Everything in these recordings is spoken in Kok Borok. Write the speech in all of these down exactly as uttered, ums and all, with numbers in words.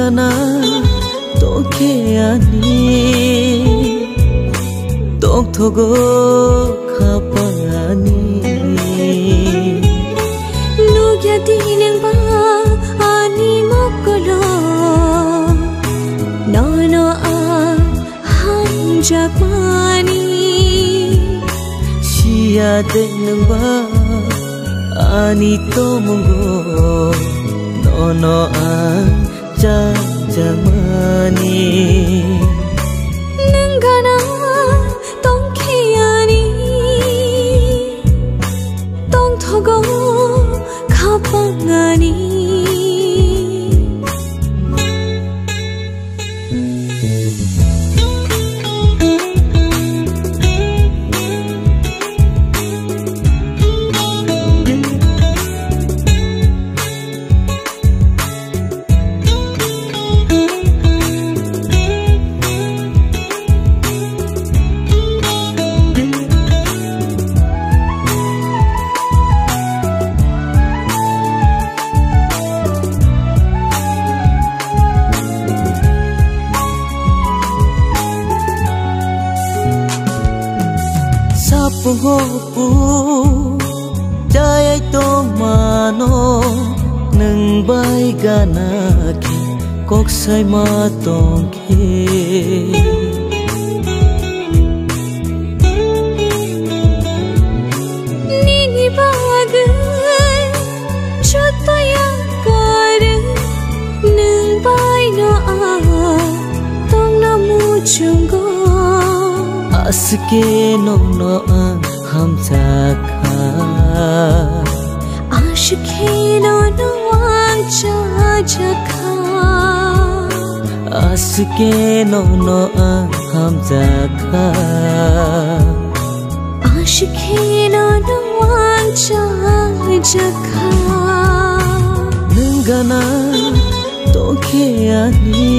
Nana tongkhe ani, tongthogo khapang ani. Nukya di nwng ba ani mokolo, nono ang hamjakmani. Siya de nwng ba ani tomungo, nono ang chajakmani. Nwng gana tongkhe ani, tongthogo khapang ani. Sapung hopu jayai tongmano, nwng bai gana khe kok saima tong khe. Nini bagwi joto yakarwi, nwng bai no ang tongna muchungo. Aswk khe nono ang hamjakha. Aswk khe nono ang chajakha. Aswk khe nono ang hamjakha. Aswk khe nono ang chajakha. Nwng gana tongkhe ani,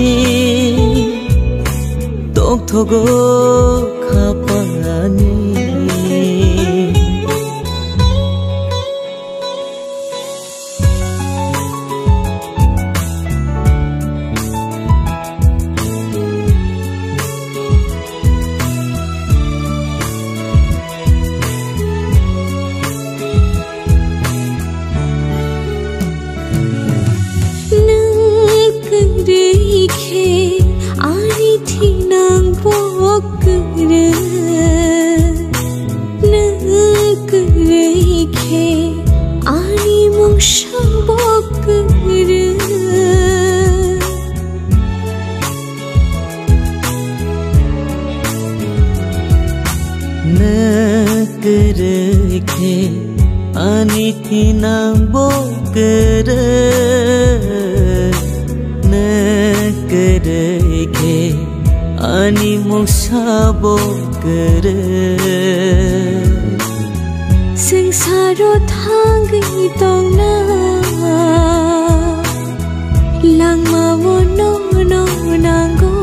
tongthogo khapang ani. Nwng kwrwi khe ani thinang bo kwrwi. Nwng kwrwi khe ani mungsa bo kwrwi. Nwng kwrwi khe ani thinang bo kwrwi. Nwng kwrwi khe ani mungsa bo kwrwi. Swngcharo thangwi tongna langma o nono nango.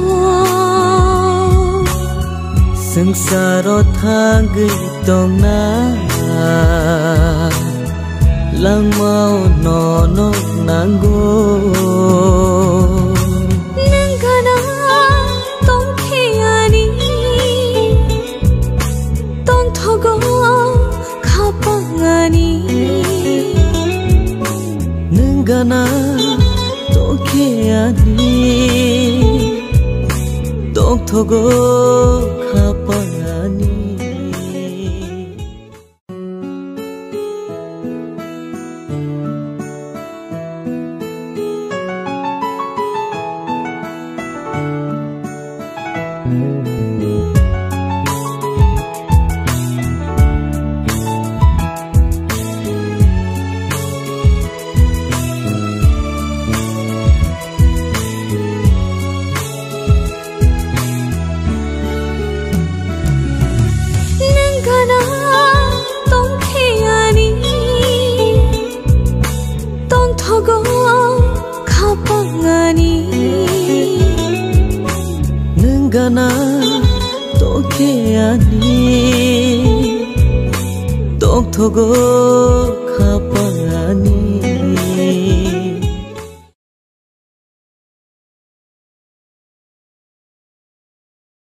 Swngcharo thangwi tongna langma o nono nango. Nwng gana tongkhe ani, tongthogo khapang ani. Nwng gana tongkhe ani, tongthogo khapang ani. Nwng gana tongkhe ani, tongthogo khapang ani. Nwng gana tongkhe ani, tongthogo